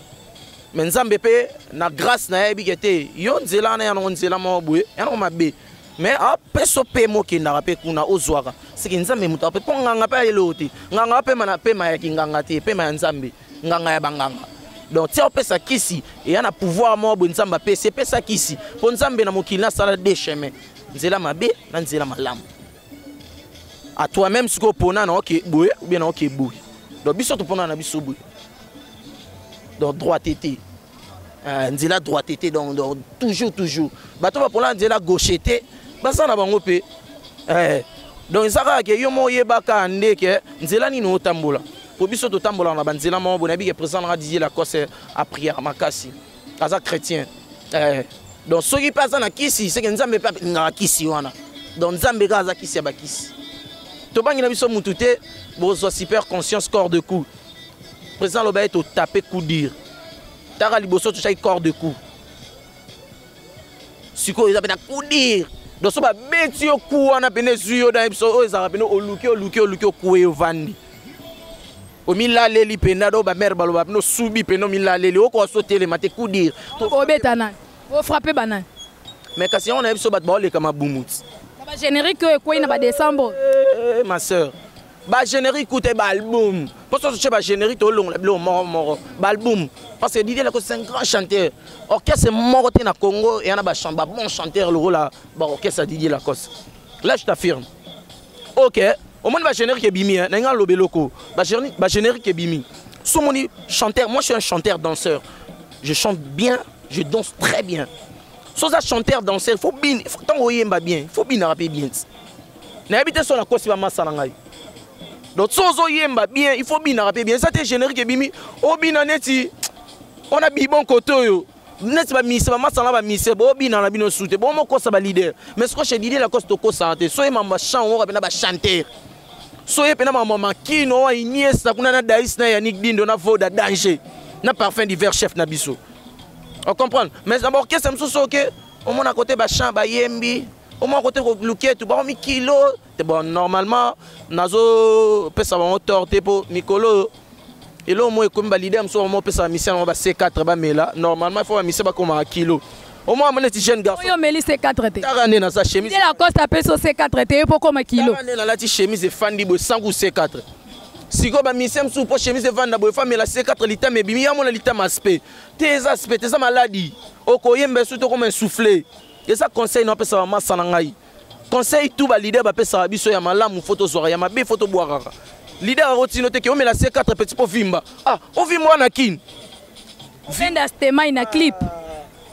Mais Nzambe pe na grâce na yebi ke te, yo nzela na yango nzela mo boye, yango mabe. Mais apeso pe mokendaka pe kuna ozwaka. C'est que Nzambe muto ape po nganga pe ayelo te. Nganga pe mana pe ma ya kinganga te, pe ma ya Nzambe, nganga ya banganga. Donc tia opesa kisi eya na pouvoir moko boye Nzambe apesi, epesa kisi mpo Nzambe na mokili nasala deux chemin, nzela mabe na nzela malamu. À toi-même sikoyo opona na oke boye ou bien na oke boye. Donc biso topona na biso boye. Donc droite te. Nzela droite te, donc toujours toujours. Bato bapona nzela gauche te, baza na bango pe. Donc eza kaka ke yo moko oyebaka nde ke nzela nini otambola. Po biso totambolaka na banzela moko boye, nayebi ke président nanga Didier Lacoste a prière makasi. Aza chrétien. Donc soki mpe aza na kisi, c'est que Nzambe mpe alingaka kisi wana. Donc Nzambe kaka aza kisi ya bakisi. Tobangi na biso mutu te, bozwa super conscience corps de coup. Président aloba ye totape coup dur. Taka liboso totyaki corps de coup. Sikoyo eza mpe na coup dur. Donc so babeti yo coup wana pene ezwi yo na biso oyo ezalaka pene oluki oluki oluki okuwe ovandi. Omilaleli pena do ba mère baloba pene osubi pene omilaleli okoka so telema te coup dur. Obeta nani? Ofrappe banani? Mais kasi yango na biso bato baoleka mabumu ti. Na ba générique oyo ekwei na ba décembre. Ma sœur, ba générique kuta ba album. Pour ça ba générique to longola biloko moko moko. Ba album parce que Didier Lacoste c'est un grand chanteur. Orchestre moko te na Congo et na ba chant ba bon chanteur le rôle ba orchestre Didier Lacoste. Là je t'affirme. OK, au moins ba générique ebimi hein, na nga lobeloko. Ba générique, ba générique ebimi. Somoni chanteur, moi je suis un chanteur danseur. Je chante bien, je danse très bien. Soza chanteur danseur, faut bien, faut tant oyemba bien, faut bien rapper bien. Na habité sur la kosi ba masa na ngai. Donc sozo yemba bien, il faut bien rapper bien. Ça te générique ebimi, obina neti on a bibon koto yo. Neti ba mise ba masa na ba mise, bo bina na bino soute, bo moko sa ba leader. Mais ce que chez Didier Lacoste ko santé, soye mamba chant on rapena ba chanteur. Soye pena mamba makino wa Iniesta kuna na Daïs na Yannick Dindo na Voda danger. Na parfum d'hiver chef na biso. On comprend. Mais d'abord orchestre mosusu ok, au moins à côté ba chant ba yembi, au moins à côté luketu ba mi kilo. Bon normalement nazo pesa bango tort te po mikolo elo mo ekomi ba leader mosusu mo pesa mission ba C4 ba mela. Normalement il faut ba mission ba koma kilo. Au moins mon petit jeune garçon. Oyo meli C4 te. Tara ne na sa chemise. Didier Lacoste apesa C4 te po koma kilo. Tara ne na lati chemise efandi bo 100 ou C4. Siko ba mission mosusu po chemise evanda bo efamela C4 litame ebimi ya mona litame aspect. Te eza aspect, te eza maladie. Okoyemba surtout comme un soufflé. Eza conseil na pesa mama na ngai. Conseil tout ba leader ba pesa biso ya malamu photo zoa ya mabe photo boiraka. Leader arotino te ke omela C4 petit po vimba. Ah, ovimba wana kin. Venda stemai na clip.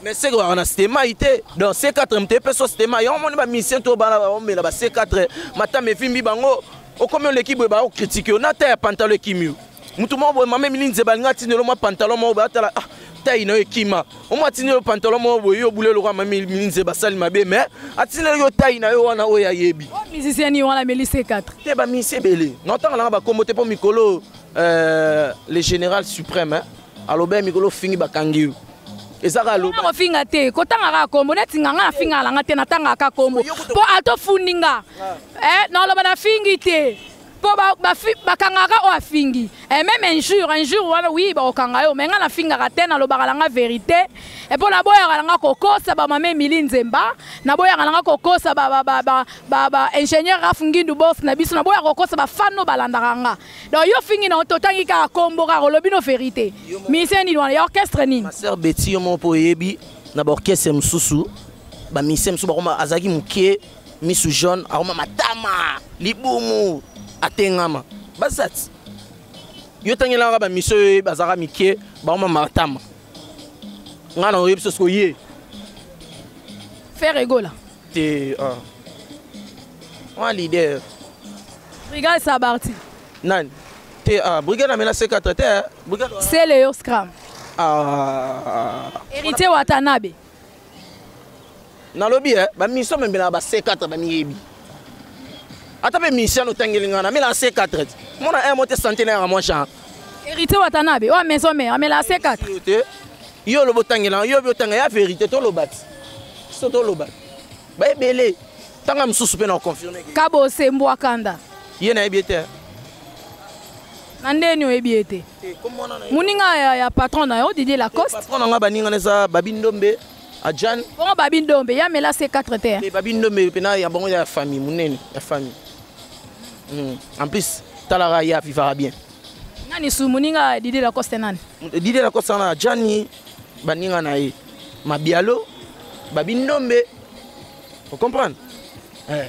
Mais c'est quoi on a stemai te. Donc C4 MT peso stemai. On moni ba mission to bana ba omela ba C4 matame vimbi bango. Okomi l'équipe ba critiquer na ta pantalon ekimiu. Mutu mo boye mama Emilie Nzeba nga tinelo mwa pantalon mo boye atala ah taille na yo ekima. O mwa tinelo pantalon mo boye yo boulelo kwa mama Emilie Nzeba sali mabe mais atinelo yo taille na yo wana oyo ayebi. O musicien ni wana meli C4. Te ba musicien belé. N'entend la ba kombo te po mikolo le général suprême hein. Alobe mikolo fingi bakangi yo. Ezaka aloba. Ko finga te, ko tanga ka kombo neti nganga na finga la ngate na tanga ka kombo. Po ato fundinga. Na loba na fingi te. Po ba, ba fi, ba kangaka o afingi. Même un jour, un jour wana oui ba okanga yo, mais nga na finga ka te na loba la nga vérité. Et po na boya la nga kokosa ba mama Emilie Nzemba, na boya la nga kokosa ba, ba, ba, ba, ba, ba ingénieur Raf Ngindu boss na biso, na boya kokosa ba fan no balandaka nga. Donc yo fingi na totangi ka kombo ka lobi no vérité. Musicien ni wana ya orchestre ni. Ma sœur Betty yo mo po yebi na ba orchestre mususu, ba musicien mususu ba koma azaki mukie misu jaune akoma matama libumu atengama basat yo tangelaka ba mission oyo bazaka mike ba koma matama nga na oyebi soso ye Ferre Gola te ah wa leader Brigade Sabarti nani te ah brigade amela C4 te hein? Brigade C'est le Scram ah Héritier Watanabe nalobi hein ba mission membe na ba C4 ba miyebi ata pe mission no tangeli ngana mela C4 mona un mot santé na moi chan Héritier Watanabe o maison mère mela C4 te yo lobo tangela yo bio tanga ya vérité to lobat so to lobat ba ebele tanga mususu pe na confirmer Kabo Sembwa Kanda ye na yebi te na ndeni oyebi ete Eh, comme on a muninga ya patron na yo Didier Lacoste patron na nga baninga neza Babi Ndombe Adjan bongo Babi Ndombe ya mela C4 te Eh, Babi Ndombe pena ya bongo ya famille munene ya famille. En plus talara ya vivra bien. Nani su moninga Didier Lacoste nani? Didier Lacoste wana Jani, baninga na ye Mabialo, Babindombe, ocomprendre? Eh.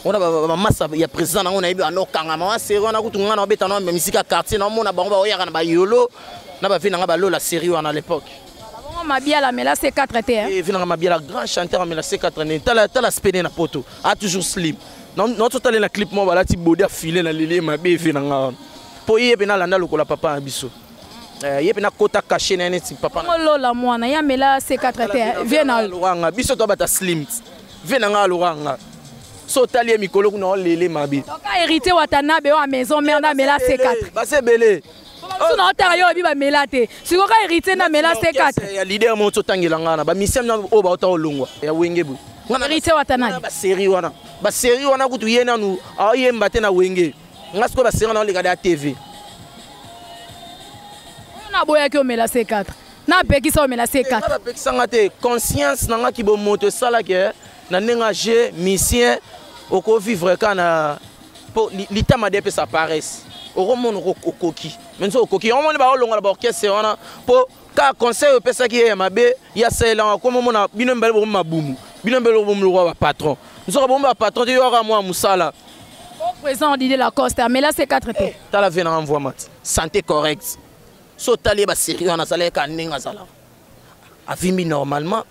Wana bamasa ya président nango nayebi bando okangama wa série wana kutu nga na obeta na misika ya quartier naomona bango baoyaka na bayolo na bavi nanga balola série wana à l'époque. Bongo Mabiala mela C4 te, hein? Eh, vi nanga Mabiala, grand chanteur, amela C4 ne. Tala tala spene na poto a toujours slim. Naototale na clip moko balati bodi afile na leli ye mabe. Vi nanga wana mpo ye mpe nalanda lokola papa na biso. Eh, ye mpe nakota caché na ye neti papa. Bongo Lola mwana ye amela C4 te, hein? Vie na yo. Aloranga biso to bata slim ve na nga aloranga so otali ye mikolo kuna olele mabe. Donc Héritier Watanabe oyo ya Maison Mère na amela C4. Basi ebele. So na otala yo oyebi bamela te, sikoyo ka Héritier na amela C4. Ya leader moko totangela nga na bamisien na oyo bauta olongwa ya Wenge boye. Héritier Watanabe. Basérie wana, basérie wana kutu ye nanu aoyemba te na Wenge. Nga sikoyo basérie wana oleka da TV. Oyo naboyaki omela C4, napekisa omela C4. Nga bapekisanga te, conscience na nga kibomoto esalaki na ndenge age misien okovivre ka na mpo litama de epesa paresse okomona okoki me nso okoki yango moni baolongola baorchestre wana mpo kaka conseil opesaki ye ya mabe ya salelanga komomona bino mibale bokomi mabumu, bino mibale bokomi lokola bapatron, nzoka bokomi bapatron te, yo kaka mwa mosala. Président Didier Lacoste amela C4 te. Tala ve nanga mvwama santé correcte, so otali ye basérie wana azalaki kaka ndenge azalaka, avimbi normalement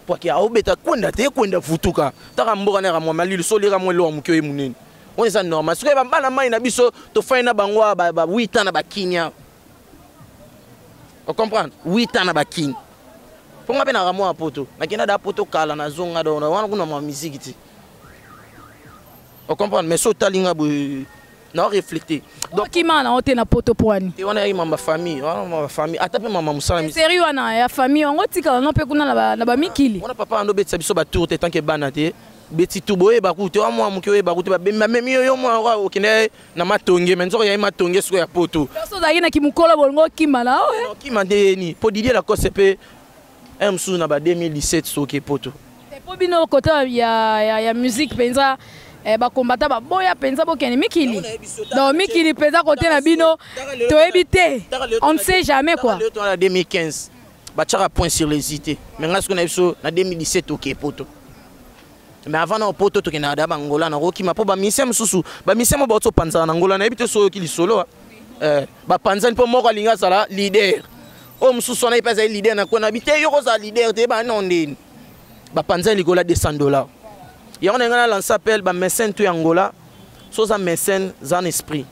po ake aobeta kwenda te, kwenda futuka taka mboka na yaka mwa malili so oliaka mwa eloko moke oye monene wana eza normal. Soki bana mai na biso tofai na bango ba 8 ans na bakinia, ocomprendre? 8 ans na bakini mpo nga mpe naka mwa poto, nakenda da poto kala, nazonga do wana kuna mwa misiki te, ocomprendre? Mais so otali nga boye na reflecter. Donc okima na ote na poto poani. Te, wana yaki mamba famille, wana mamba famille, ata mpe mamba mosala. Série wana ya famille yango tikala no mpe kuna na bamikili. Wana papa ando obetisa biso batour te tant que bana te beti tu boyeba ku te wa mwa moke oyeba ku te bamemi yo yo mwa okende na matonge me nzoko yaye matonge sikoyo ya poto. So ozalaki na kimokolo bolingo okima na oyo. Okima nde ni mpo Didier Lacoste mpe un mosusu na ba 2017 soki poto. Mpo bino kota ya musique mpenza, bakombata baboya mpenza bokende mikili. Donc mikili mpenza kote na bino toyebi te, on ne sait jamais quoi. Na 2015 batiaka point sur les i te, mais ngai soki na biso na 2017 toke poto, mais avant na poto tokendaka da bangola nakokima mpo bamisien mosusu, bamisien mo bauti opanzana na Ngola. Nayebi te so oyoki lisolo, bapanzani mpo moko alingi azala leader, oyo mosusu wana ye mpe azali leader na kona bi te, yo kozala leader te, bana ndeni bapanzani likolo ya 200 $. Yango na ngai na lance appel bamécène to ya Ngola. So oza mécène, za na esprit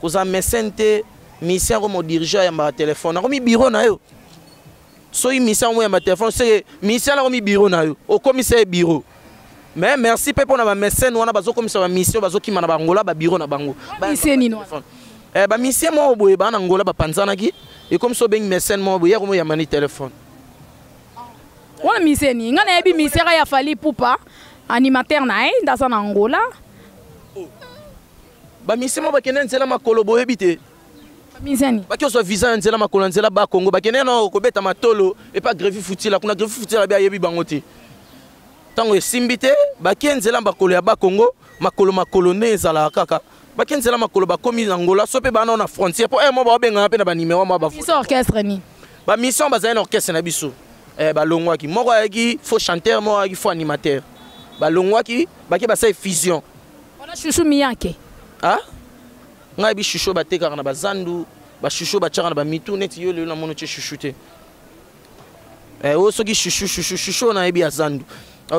kozala mécène te. Musicien ako modirige ayambaka telefone akomi bureau na yo. Soki musicien akomoyamba telefone, seke musicien akomi bureau na yo, okomisa ye bureau. Mais merci mpe mpona bamécène wana bazokomisa bamission bazokima na bangola babureau na bango. Musicien nini wana? Bamusicien moko boye baa na Ngola bapanzanaki, ekomi so obengi mécène moko boye, ye akomoyamba ni telefone. Wana musicien nini? Ngai nayebi musicien ya Fally Ipupa, animateur na ye nde aza na Angola. Bamusicien moko bakende nzela makolo, boyebi te? Musicien nini? Baki ozwa visa ya nzela makolo, ya nzela Bakongo, bakende na kobeta matolo epa Grevi Futila kuna. Grevi Futila be ayebi bango te. Ntango esimbi te, bakie nzela makolo ya Bakongo, makolo makolo nde ezalaka kaka. Bakie nzela makolo, bakomi na Ngola so mpe bana na frontière mpo mo baobengana mpe na banimero mwa. Biso orchestre nini? Bamission bazali na orchestre na biso, balongwaki. Moko ayaki faux chanteur, moko ayaki faux animateur, balongwaki, bake basali fusion. Wana Shushu Miyake. Ah, ngai yebi shushu batekaka na bazandu, bashushu batiaka na bamitu neti yo lelo namoni otie shushu te. Oyo soki shushu shushu shushu oyo nayebi ya zandu,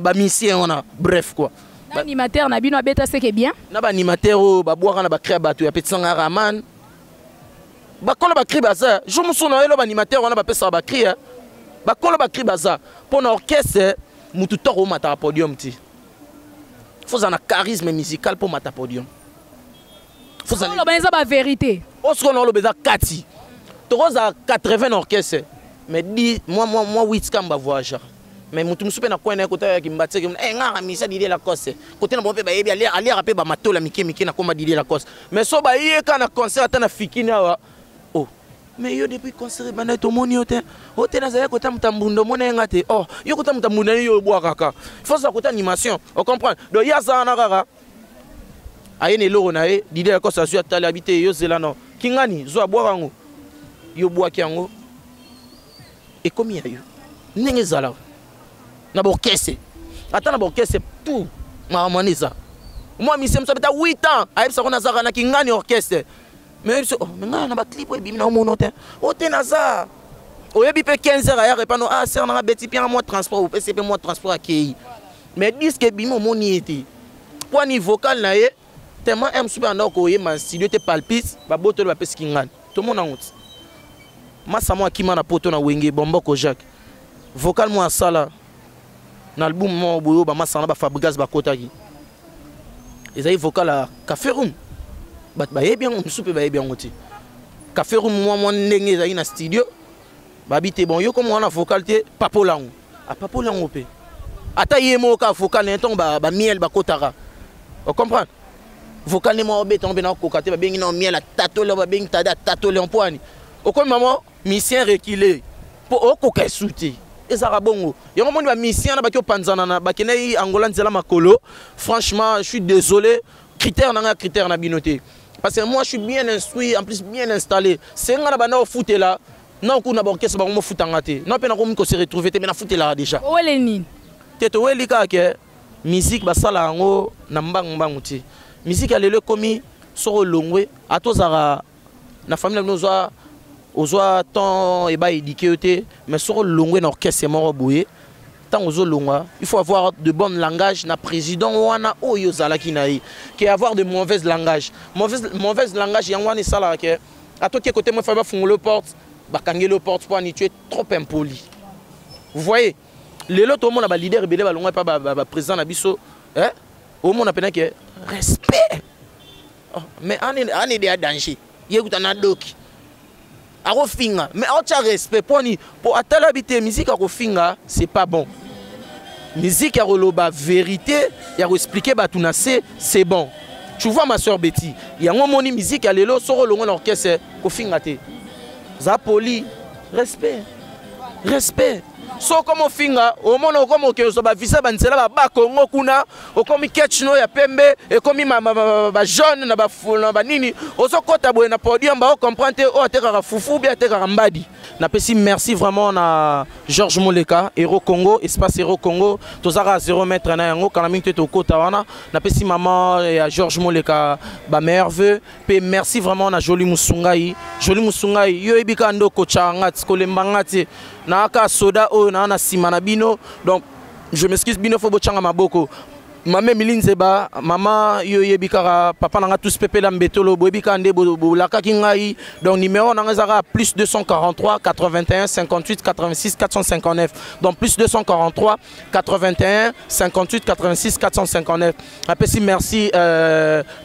bamisien wana, bref quoi. Na animateur na bino abeta seke bien. Na baanimateur oyo babwaka na bacri ya bato ya petisanga raman, bakolo bacri baza jour mosusu na oyelo baanimateur wana bapesaka bacri, bakolo bacri baza mpo na orchestre. Mutu toko omataka podium te, faut ozala na charisme musical mpo omata podium. Oloba eza bavérité. Oyo sikoyo na oloba eza kati tokozala 80 na orchestre, mais 10 moi 8 kamba voyageur, mais motu mosusu mpe na coin na ye kota yaki mbatiaki ngaka misa Didier Lacoste kote na bango mpe bayebi aliaka mpe bamatola mike mike na komba Didier Lacoste. Mais so bayeka na concert ata na fikini awa, oh, mais yo depuis concert ebanda tomoni yo te, o te nazali kota moto ya mbunda, omona ye nga te. Oh, yo kota moto ya mbunda yo obwakaka, faut ozala kota animation, ocomprendre? Donc ye aza wana kaka aye na eloko na ye. Didier Lacoste azwi, atali, abi te, yo zela no. Kingani zwa bwaka yango. Yo bwaki yango ekomi ya yo. Ndenge ezalaka na baorchestre, ata na baorchestre tout makambo wana eza. Mwa misie mosu abeta 8 ans ayebisaka nazalaka na Kingani orchestre, mais oyebi so, oh, mais ngai na baclip oyo ebimi na omono te, o te naza oyebi mpe 15 heures ayaka epano, ah ser nanga beti mpe mwa transport, opesi mpe mwa transport akei, mais disque ebimi omoni ye te mpo ani vocal na ye tellement m mosusu mpe anda koyemba na studio te, palpite babotoli bapesi Kingani. Tomona yango ti masa mwa akima na poto na Wenge Bomboko Jacques, vocal mwa asala na album moko boye oyo bamasanga na bafabrigas bakotaki, ezali vocal ya Café Room. Bato bayebi yango, mosusu mpe bayebi yango te. Café Room mwa mwa ndenge ezali na studio, babi te bon, yo komo wana vocal te, papola yango, apapola yango mpe ata ye moko kaka vocal na ye. Ntongo bamiel bakotaka, ocomprendre, vocal nde mwa obeta yango mpe nakokoka te, babengi na miel atatoli, babengi tada atatoli mpo ani okomi mama misien reculé mpo okoka esu te. Ezalaka bongo. Yango moni bamisien na baki opanzana na bakendaki Angola nzela makolo. Franchement, je suis désolé, critère na ngai critère na bino te, parce que moi je suis bien instruit, en plus bien installé. Senga na banda ofutela na kuna baorchestre bango mofutanga te, na mpe nakomi kose retrouver te, mais nafutelaka déjà. Owele nini? Te, toweli kaka ke musique basala yango na mbangu mbangu te. Musique ya lelo ekomi soko olongwe, ata ozalaka na famille na bino, ozwa temps eba éduqué yo te, mais soko olongwe na orchestre moko boye, ntango ozolongwa, il faut avoir de bon langage na président wana oyo ozalaki na ye ke avoir de mauvaise langage. Mauvaise langage yango wana esalaka ke atoki kote mo, fa bafungola porte, bakangeli yo porte mpo ani tu es trop impoli. Vous voyez, lelo tomona baleader ebele balongwa epa baprésident na biso, eh? Omona mpena ke respect. Oh, mais ane de ya danger, ye kuta na doki akofinga, mais aotya respect mpo ani mpo atala bi te. Musique akofinga, c'est pas bon. Musique ya koloba vérité, ya koexpliquer bato na se, c'est bon. Tu vois, ma soeur Betty, yango omoni musique ya lelo, soko olongo na orchestre, kofinga te, za poli, respect, respect. So okoma ofinga, omona okoma okende ozwa bavisa banzela babakongo kuna, okomi ketch no ya pembe ekomi bajaune na banini, ozokɔta boye na podium, baocomprendre te oyo atekaka fufu bi atekaka mbadi. Napesi merci vraiment na Georges Moleka, Hero Congo, espace Hero Congo, tozaka 0 mètre na yango, kala mingi te tokota wana. Napesi mama ya Georges Moleka bameilleurs vœux mpe merci vraiment na Joli Musungai. Joli Musungai, yo oyebi kaka nde okotyaka nga ti kolemba nga te, naaka soda oyo naa na nsima na bino. Donc je m'excuse, bino fo botyanga maboko. Mama Emili Nzeba, mama, yo oyebi kaka papa na nga tous pepela mbetolo, boyebi kaka nde bolakaki ngai. Donc numéro na ngai ezaka plus 243 81 58 86 459. Donc plus 243 81 58 86 459. Napesi merci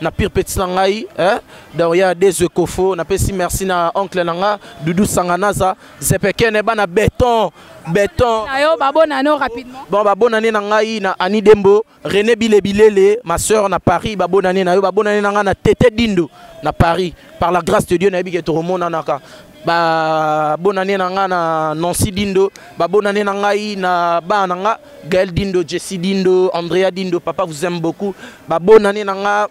na pire petit na ngai, eh? Donc ya des ekofo. Napesi merci na oncle na nga Dudu Sanganaza Zepekene, bana béton béton. Na yo babona no rapidement. Bon, babonane na ngai na Ani Dembo, René Bile Bilele, ma sœur na Paris, babonane na yo, babonane na ngai na Tete Dindo na Paris. Par la grâce de Dieu, nayebi ke tokomonanaka. Babonane na ngai na Nancy Dindo, babonane na ngai na bana na nga Gaël Dindo, Jessie Dindo, Andrea Dindo, papa vous aime beaucoup. Babonane na nga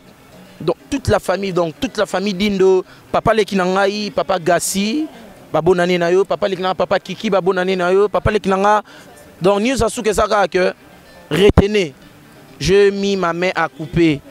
donc toute la famille, donc toute la famille Dindo, papa leki na ngai, papa Gassi, babonane na yo, papa leki na nga, papa Kiki, babonane na yo, papa leki na nga. Donc news asuka eza kaka que retenez, j'ai mis ma main à couper.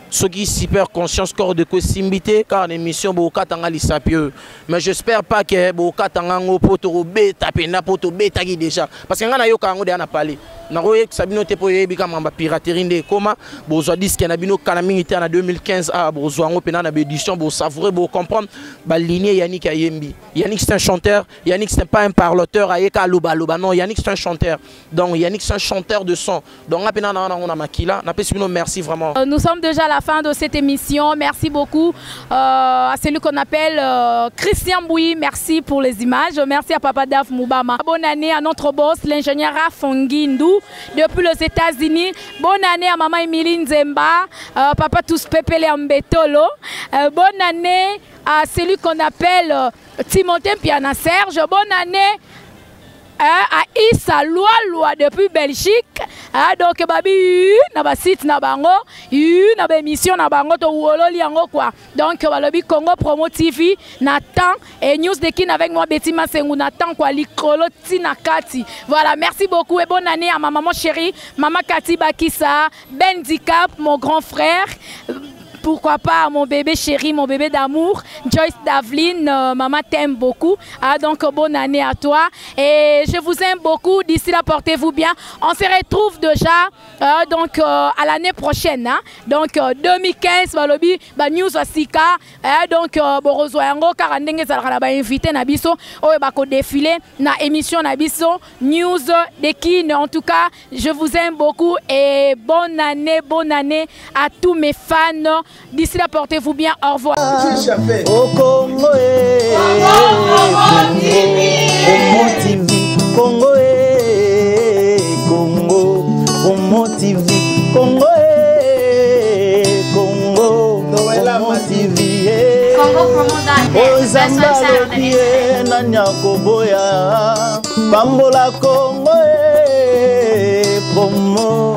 Soki super conscience corps de ko esimbi te kaka na émission, bokatanga lisapi oyo, mais j'espère pas ke bokatanga yango mpo tokobeta mpenza, mpo tobetaki déjà, parce que ngai nayoka yango deya na palais. Nakoyebisa bino te mpo oyebi kaka makambo ya piraterie nde ekóma. Bozwa disque na bino kala mingi te na 2015 awa, bozwa yango mpena na baédition, bosavoure, bocomprendre baligne. Yannick ayembi, Yannick c'est un chanteur, Yannick c'est pas un parloteur ayeka alobaloba. Non, Yannick c'est un chanteur. Donc Yannick c'est un chanteur de son. Donc nga mpena na nango na makila. Napesi bino merci vraiment. Nous sommes déjà à la fin de cette émission. Merci beaucoup à celui qu'on appelle Christian Bouy. Merci pour les images. Merci à Papa Daf Moubama. Bonne année à notre boss, l'ingénieur Rafongindou, depuis les États-Unis. Bonne année à Maman Emilie Nzemba, Papa Tous Pepele Ambetolo. Bonne année à celui qu'on appelle Timothée Piana Serge. Bonne année. à Issa Loi depuis Belgique. Ah, donc babi na ba site na bango, na ba émission na bango to wololi yango quoi. Donc balobi Congo Promo TV na temps et News de Kin avec moi Betty Masengu na temps quoi likolo tina kati. Voilà, merci beaucoup et bonne année à ma maman chérie, maman Kati Bakissa, Ben Dicap, mon grand frère. Pourquoi pas mon bébé chéri, mon bébé d'amour, Joyce Davline, maman t'aime beaucoup. Ah, donc bonne année à toi. Et je vous aime beaucoup. D'ici là, portez-vous bien. On se retrouve déjà à l'année prochaine. Hein? Donc 2015, balobi, ba news sika. Donc borozo yango car ndenge zalaka ba invité na biso oyo ba ko défiler na émission na biso News de Kin. En tout cas, je vous aime beaucoup et bonne année à tous mes fans. D'ici là, portez-vous bien. Au revoir. Au Congo, Congo, Congo, Congo, TV, Congo, Congo, Congo TV. Pambola Congo, promo.